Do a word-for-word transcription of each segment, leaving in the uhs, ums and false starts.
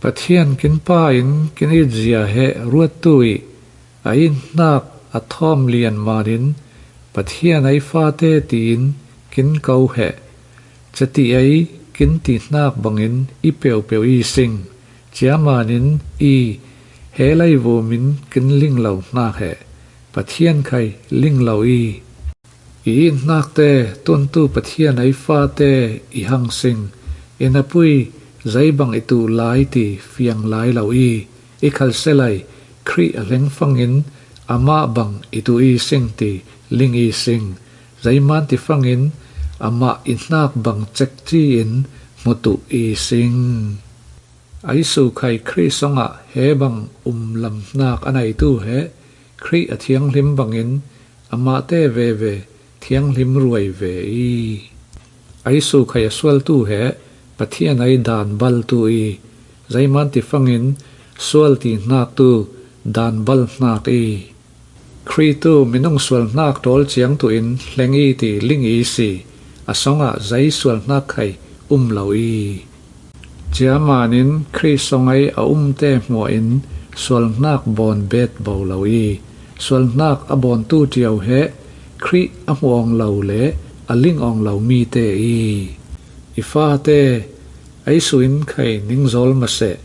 Pathian kin pa in kin itzia he ruattu ih, a inhnak a thawm lian manin Pathian ei fate tiin kin ko he. Ceti ei kin tihnak bangin i peupeu i sing. Cia manin i he leivumin kin ling lo hnak he. Pathian khai ling lo i. I inhnak te tuntu Pathian ei fate i hang sing. I napui zei bang i tuh lai ti fiang lai lo i. I khalselai Khrih a hleng fangin amah bang i tuh i sing ti ling i sing. Zeiman ti fangin amah i hnak bang cekci in hmutuh i sing. Ei sukhai Khrih songah he bang um lam hnak a neitu he Khrih a thianghlim bangin amahte veve thianghlim ruai ve i. Ei sukhai a sualtu he Pathian ei dan baltu i. Zeiman ti fangin sual ti hnak tu dan bal hnak i. Khrih tu minung sual hnak tawl ciang tuin hleng i ti ling i si. A songah zei sual hnak khai um lo i. Cia manin Khrih song ei a umte hmuain sual hnak bawn bet bo lo i. Sual hnak a bawntu cio he Khrih a hmuawng lo le a lingawng lo mite i. I fate ei suin khai ningzawl maseh.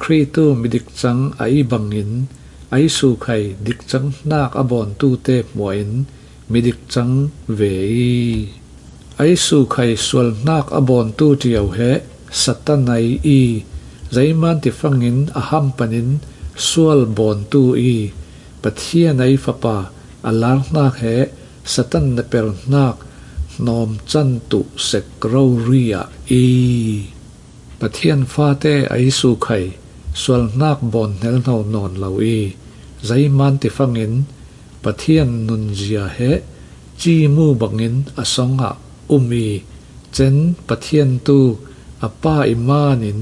Khrih tu midik cang a i bangin ei sukhai dik cang hnak a bawntute hmuain midik cang ve i. Ei sukhai sual hnak a bawntu cio he Satan ei i. Zeiman ti fangin a ham panin sual bawntu i. Pathian ei fapa a lar hnak he Satan na per hnak hnawm can tuh sek rori ah i. Pathian fate ei sukhai sual hnak bawn hnel hno nawn lo i. Zeiman ti fangin Pathian nunzia he cimu bangin a songah um i. Cen Pathian tu a pa i manin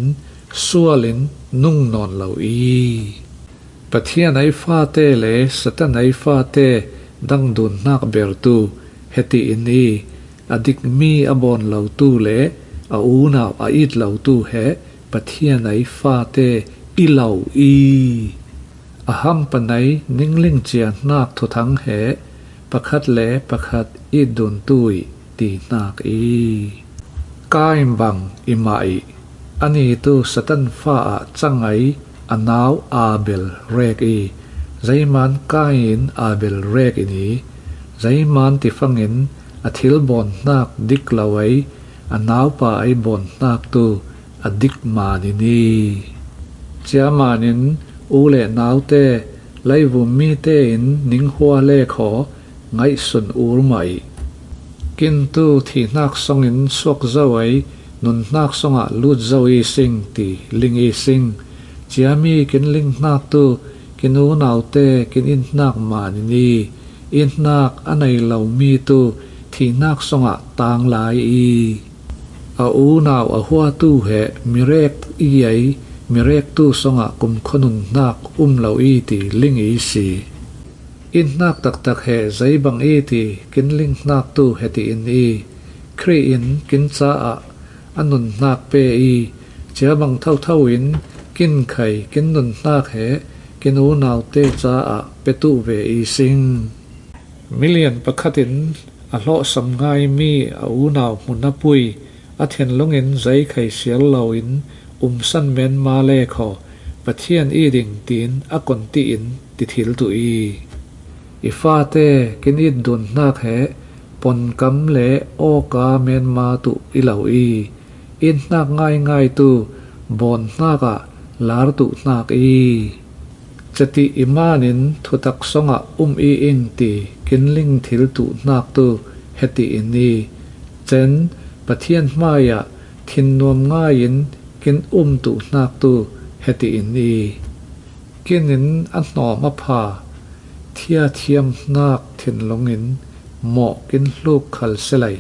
sualin nung nawn lo i. Pathian ei fate le Satan ei fate dang dun hnak bertu heti in i. A dikmi a bawn lotu le a unau a it lotu he Pathian ei fate i lo i. A ham panei ningling cia hnak thuthang he pakhat le pakhat it duntu i ti hnak i. Kain bang i mah i. Ani tu Satan fa ah cang ei a nau Abel rek i. Zeiman Kain Abel rek in i. Zeiman ti fangin a thil bawn hnak dik lo ei a naupa ei bawn hnak tu a dik manin i. Cia manin u le naute leivum mite in ninghua le khaw ngaihsun ur mah i. Kin tu thihnak songin suak zo ei nunhnak songah lut zo i sing ti ling i sing. Ciami kin ling hnak tu kin unaute kin in hnak manin i. In hnak a nei lo mi tu thihnak songah tang lai i. A unau a huatu he mirek i ei mirektu songah kumkhua nunhnak um lo i ti ling i si. In hnak taktak he zeibang i ti kin ling hnak tu heti in i. Khrih in kin caah a nunhnak pe i. Ciabang thotho in kin khai kin nunhnak he kin unaute caah petu ve i sing. Milian pakhat in a hlawhsam ngaimi a unau hmunapui a thinlung in zei khai sial loin umsan menma le khaw Pathian i ding tiin a konti in ti thil tu i. I fate kin it dun hnak he ponkam le awka menma tu i lo i. In hnak ngaingai tu bawn hnak ah lar tu hnak i. Cati i manin thutak songah um i ing ti kin ling thil tu hnak tu heti in i. Cen Pathian hmaiah thinnuam ngaiin kin um tu hnak tu heti in i. Kin in a hnawm a pha thiathiam hnak thinlung in mawh kin hluk khal selai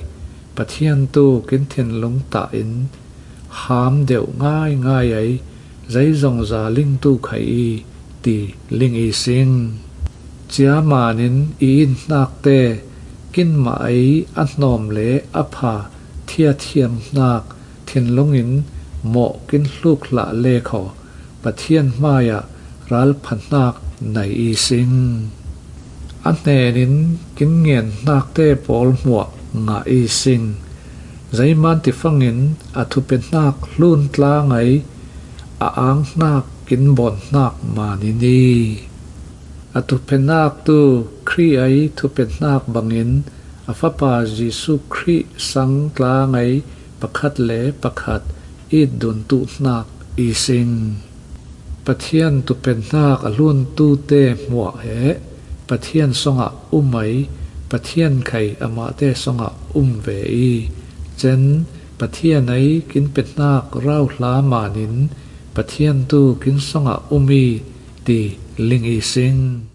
Pathian tu kin thinlung tah in ham deuh ngaingai ei zeizong za ling tu khai i ti ling i sing. Cia manin i in hnakte kin mah ei a hnawm le a pha thiathiam hnak thinlung in mawh kin hluk hlah le khaw Pathian hmaiah ralpha hnak nei i sing. A hnenin kin ngen hnakte pawl hmuah ngah i sing. Zeiman tifangin a thupe hnak hlun tla ngei, a ang hnak kin bawn hnak manin i. A thupe hnak tu Khrih ei thupe hnak bangin a Fapa Jesuh Khrih sang tla ngei pakhat le pakhat it dun tuh hnak i sing. Pathian thupe hnak a hluntute hmuah he Pathian songah um ei, Pathian khei amahte songah um ve i. Cen Pathian ei kin pe hnak rauhla manin Pathian tu kin songah um i ti ling i sing.